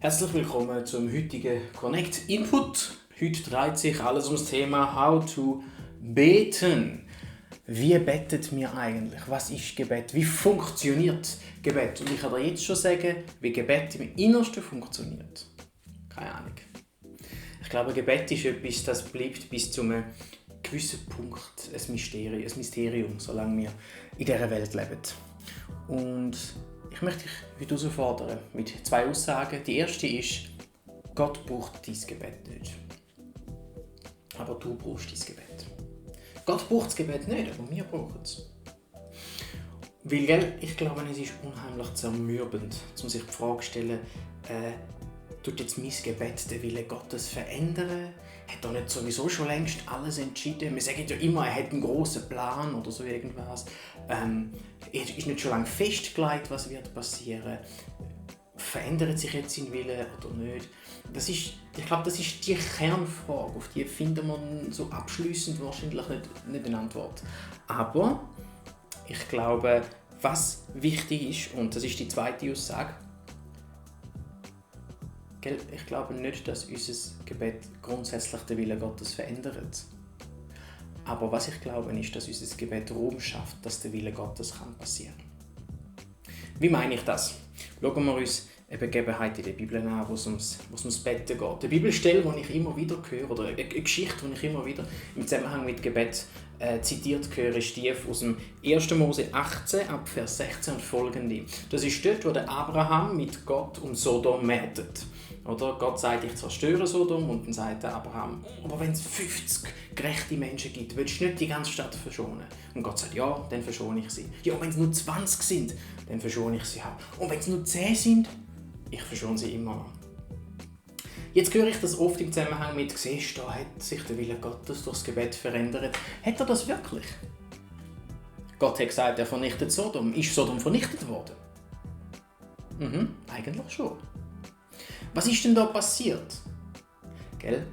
Herzlich willkommen zum heutigen Connect Input. Heute dreht sich alles ums Thema How to beten. Wie betet mir eigentlich? Was ist Gebet? Wie funktioniert Gebet? Und ich kann dir jetzt schon sagen, wie Gebet im Innersten funktioniert. Keine Ahnung. Ich glaube, Gebet ist etwas, das bleibt bis zu einem gewissen Punkt ein Mysterium, solange wir in dieser Welt leben. Und ich möchte dich heute herausfordern mit zwei Aussagen. Die erste ist, Gott braucht dein Gebet nicht. Aber du brauchst dein Gebet. Gott braucht das Gebet nicht, aber wir brauchen es. Weil, ich glaube, es ist unheimlich zermürbend, um sich die Frage zu stellen, tut jetzt mein Gebet den Willen Gottes verändern? Hat er nicht sowieso schon längst alles entschieden? Wir sagen ja immer, er hat einen grossen Plan oder so irgendwas. Ist nicht schon lange festgelegt, was wird passieren? Verändert sich jetzt sein Wille oder nicht? Ich glaube, das ist die Kernfrage, auf die finden wir so abschliessend wahrscheinlich nicht eine Antwort. Aber ich glaube, was wichtig ist, und das ist die zweite Aussage, ich glaube nicht, dass unser Gebet grundsätzlich den Willen Gottes verändert. Aber was ich glaube, ist, dass unser Gebet Raum schafft, dass der Wille Gottes passieren kann. Wie meine ich das? Schauen wir uns eine Begebenheit in der Bibel an, wo es ums Betten geht. Eine Bibelstelle, die ich immer wieder höre, oder eine Geschichte, die ich immer wieder im Zusammenhang mit Gebet zitiert höre, ist die aus dem 1. Mose 18, ab Vers 16 und folgende. Das ist dort, wo der Abraham mit Gott um Sodom mertet. Oder Gott sagt, ich zerstöre Sodom, und dann sagt der Abraham, aber wenn es 50 gerechte Menschen gibt, willst du nicht die ganze Stadt verschonen? Und Gott sagt, ja, dann verschone ich sie. Ja, wenn es nur 20 sind, dann verschone ich sie auch. Und wenn es nur 10 sind, ich verschone sie immer noch. Jetzt höre ich das oft im Zusammenhang mit, siehst du, da hat sich der Wille Gottes durchs Gebet verändert. Hat er das wirklich? Gott hat gesagt, er vernichtet Sodom. Ist Sodom vernichtet worden? Eigentlich schon. Was ist denn da passiert? Gell?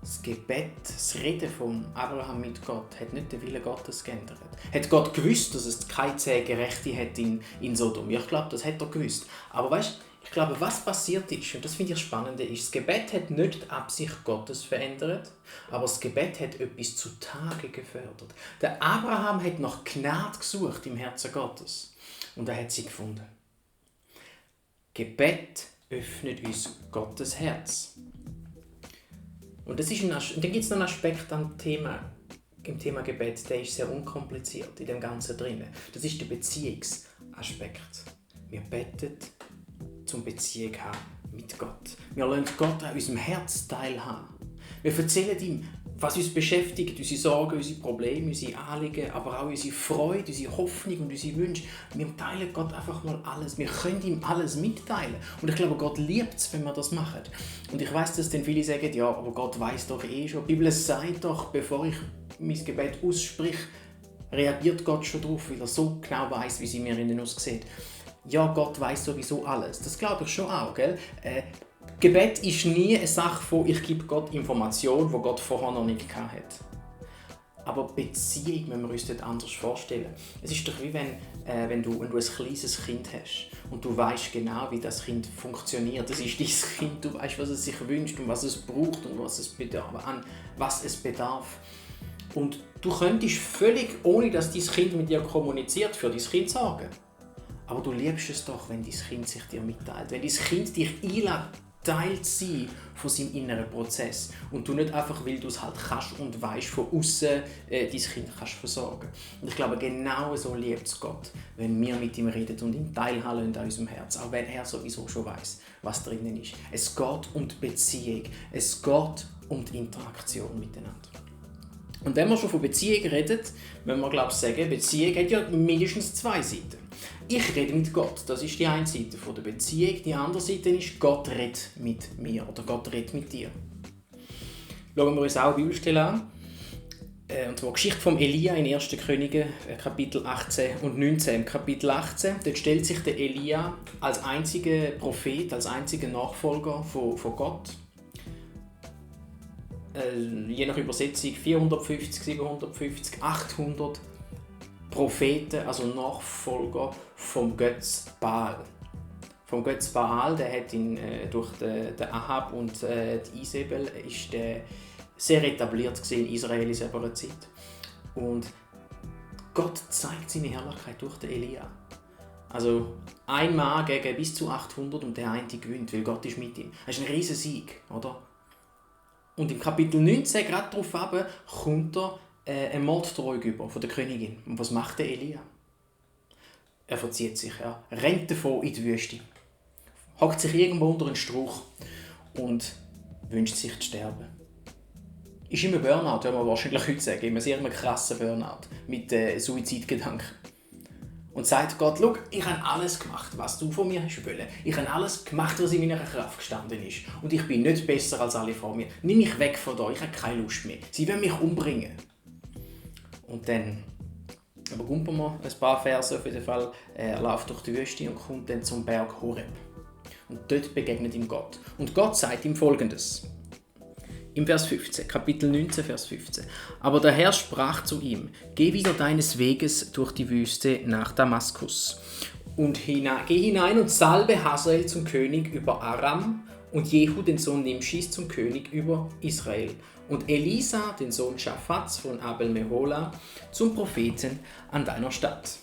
Das Gebet, das Reden von Abraham mit Gott hat nicht den Willen Gottes geändert. Hat Gott gewusst, dass es keine 10 Gerechte hat in Sodom? Ja, ich glaube, das hat er gewusst. Aber weißt, ich glaube, was passiert ist, und das finde ich das Spannende, ist, das Gebet hat nicht die Absicht Gottes verändert, aber das Gebet hat etwas zutage gefördert. Der Abraham hat nach Gnade gesucht im Herzen Gottes und er hat sie gefunden. Gebet öffnet uns Gottes Herz. Und dann gibt es noch einen Aspekt im Thema Gebet, der ist sehr unkompliziert in dem Ganzen drin. Das ist der Beziehungsaspekt. Wir beten zum Beziehung haben mit Gott. Wir lassen Gott an unserem Herz teilhaben. Wir erzählen ihm, was uns beschäftigt, unsere Sorgen, unsere Probleme, unsere Anliegen, aber auch unsere Freude, unsere Hoffnung und unsere Wünsche. Wir teilen Gott einfach mal alles. Wir können ihm alles mitteilen. Und ich glaube, Gott liebt es, wenn wir das machen. Und ich weiss, dass dann viele sagen, ja, aber Gott weiss doch eh schon. Die Bibel sagt doch, bevor ich mein Gebet ausspreche, reagiert Gott schon darauf, weil er so genau weiss, wie sie mir innen aussieht. Ja, Gott weiss sowieso alles. Das glaube ich schon auch, gell? Gebet ist nie eine Sache von, ich gebe Gott Informationen, die Gott vorher noch nicht hatte. Aber Beziehung müssen wir uns dort anders vorstellen. Es ist doch wie wenn du ein kleines Kind hast und du weißt genau, wie das Kind funktioniert. Das ist dein Kind, du weißt, was es sich wünscht und was es braucht und was es bedarf. Und du könntest völlig, ohne dass dein Kind mit dir kommuniziert, für dein Kind sorgen. Aber du liebst es doch, wenn dein Kind sich dir mitteilt, wenn dein Kind dich einlädt, Teil sein von seinem inneren Prozess und du nicht einfach, weil du es halt kannst und weißt, von außen dein Kind kannst versorgen. Und ich glaube, genau so liebt es Gott, wenn wir mit ihm reden und ihm teilhaben an unserem Herz, auch wenn er sowieso schon weiss, was drinnen ist. Es geht um die Beziehung, es geht um die Interaktion miteinander. Und wenn wir schon von Beziehung reden, müssen wir, glaube ich, sagen, Beziehung hat ja mindestens 2 Seiten. Ich rede mit Gott, das ist die eine Seite der Beziehung. Die andere Seite ist, Gott redet mit mir oder Gott redet mit dir. Schauen wir uns auch eine Bibelstelle an. Und zwar die Geschichte von Elia in 1. Könige, Kapitel 18 und 19. Im Kapitel 18, dort stellt sich der Elia als einziger Prophet, als einziger Nachfolger von Gott. Je nach Übersetzung 450, 750, 800 Propheten, also Nachfolger vom Götz Baal. vom Götz Baal, der hat ihn durch den Ahab und die Isabel ist der sehr etabliert in Israel in selber Zeit. Und Gott zeigt seine Herrlichkeit durch den Elia. Also ein Mann gegen bis zu 800 und der eine gewinnt, weil Gott ist mit ihm. Das ist ein riesen Sieg, oder? Und im Kapitel 19, gerade darauf ab, kommt er eine Morddrohung über von der Königin. Und was macht der Elia? Er verzieht sich, rennt davon in die Wüste, hockt sich irgendwo unter einen Strauch und wünscht sich zu sterben. Ist immer Burnout, würde man wahrscheinlich heute sagen, immer sehr krassen Burnout mit Suizidgedanken. Und sagt Gott, schau, ich habe alles gemacht, was du von mir hast wollen. Ich habe alles gemacht, was in meiner Kraft gestanden ist. Und ich bin nicht besser als alle vor mir. Nimm mich weg von da, ich habe keine Lust mehr. Sie wollen mich umbringen. Und dann übergumpeln wir ein paar Verse auf jeden Fall. Er läuft durch die Wüste und kommt dann zum Berg Horeb. Und dort begegnet ihm Gott. Und Gott sagt ihm Folgendes. Im Vers 15, Kapitel 19, Vers 15. Aber der Herr sprach zu ihm, geh wieder deines Weges durch die Wüste nach Damaskus und geh hinein und salbe Hazael zum König über Aram und Jehu, den Sohn Nimschis, zum König über Israel und Elisa, den Sohn Schafats von Abel-Mehola, zum Propheten an deiner Stadt.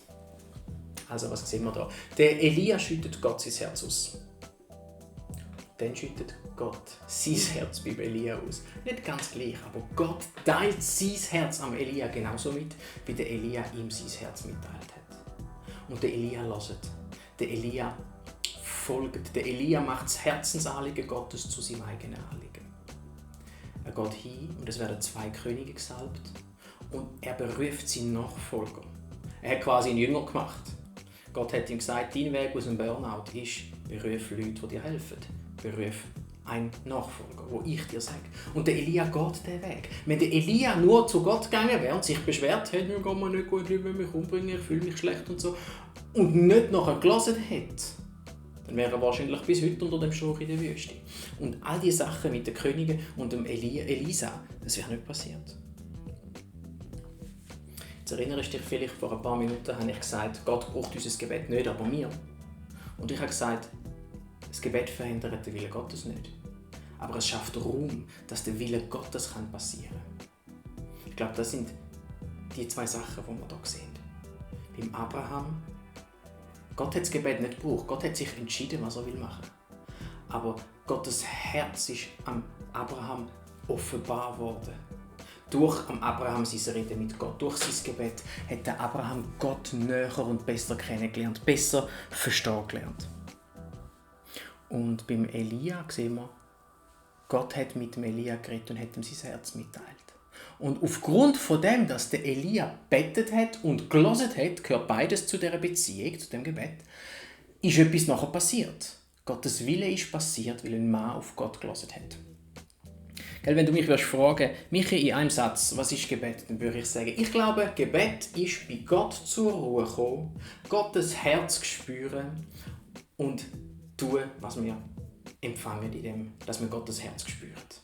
Also was sehen wir da? Der Elia schüttet Gott sein Herz aus. Dann schüttet Gott sein Herz beim Elia aus. Nicht ganz gleich, aber Gott teilt sein Herz am Elia genauso mit, wie der Elia ihm sein Herz mitteilt hat. Und der Elia hört. Der Elia folgt. Der Elia macht das Herzensanliegen Gottes zu seinem eigenen Anliegen. Er geht hin und es werden 2 Könige gesalbt und er beruft seinen Nachfolger. Er hat quasi einen Jünger gemacht. Gott hat ihm gesagt, dein Weg aus dem Burnout ist, beruf Leute, die dir helfen. Beruf einen Nachfolger, wo ich dir sage. Und der Elia geht diesen Weg. Wenn der Elia nur zu Gott gegangen wäre und sich beschwert hätte, mir geht mir nicht gut, Leute mich umbringen, ich fühle mich schlecht und so, und nicht nachher gelassen hätte, dann wäre er wahrscheinlich bis heute unter dem Strauch in der Wüste. Und all diese Sachen mit den Königen und dem Elisa, das wäre nicht passiert. Jetzt erinnerst du dich vielleicht, vor ein paar Minuten habe ich gesagt, Gott braucht unser Gebet nicht, aber wir. Und ich habe gesagt, das Gebet verändert den Willen Gottes nicht. Aber es schafft Raum, dass der Wille Gottes passieren kann. Ich glaube, das sind die 2 Sachen, die wir hier sehen. Beim Abraham, Gott hat das Gebet nicht gebraucht. Gott hat sich entschieden, was er machen will. Aber Gottes Herz ist am Abraham offenbar worden. Durch Abraham sein Reden mit Gott, durch sein Gebet, hat der Abraham Gott näher und besser kennengelernt, besser verstehen gelernt. Und beim Elia sehen wir, Gott hat mit dem Elia geredet und hat ihm sein Herz mitteilt. Und aufgrund von dem, dass der Elia bettet hat und gelesen hat, gehört beides zu dieser Beziehung, zu dem Gebet, ist etwas nachher passiert. Gottes Wille ist passiert, weil ein Mann auf Gott gelesen hat. Wenn du mich fragen würdest, Michi, in einem Satz, was ist Gebet? Dann würde ich sagen, ich glaube, Gebet ist bei Gott zur Ruhe kommen, Gottes Herz spüren und tun, was wir empfangen, indem dass wir Gottes Herz spürt.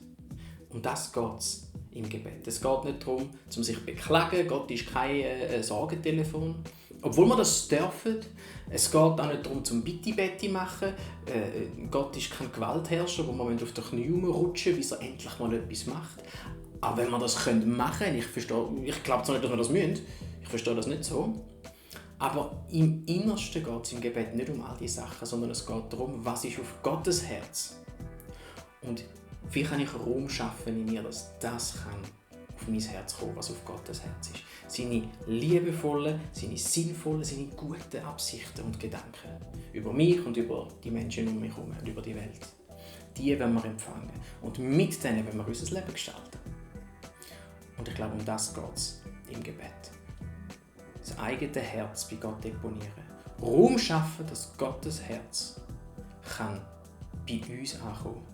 Um das geht es im Gebet. Es geht nicht darum, sich zu beklagen. Gott ist kein Sorgentelefon. Obwohl wir das dürfen. Es geht auch nicht darum, zum Bitti-Betti machen. Gott ist kein Gewaltherrscher, wo man auf den Knien rutschen, bis er endlich mal etwas macht. Aber wenn wir das machen können, ich glaube zwar nicht, dass wir das müssen. Ich verstehe das nicht so. Aber im Innersten geht es im Gebet nicht um all diese Sachen, sondern es geht darum, was ist auf Gottes Herz. Und wie kann ich Raum schaffen in mir, dass das kann auf mein Herz kommen, was auf Gottes Herz ist. Seine liebevollen, seine sinnvollen, seine guten Absichten und Gedanken über mich und über die Menschen um mich herum und über die Welt. Die wollen wir empfangen. Und mit denen wollen wir unser Leben gestalten. Und ich glaube, um das geht es im Gebet. Das eigene Herz bei Gott deponieren. Raum schaffen, dass Gottes Herz kann bei uns ankommen.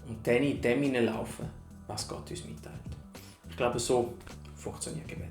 Und dann in dem hineinlaufen, was Gott uns mitteilt. Ich glaube, so funktioniert Gebet.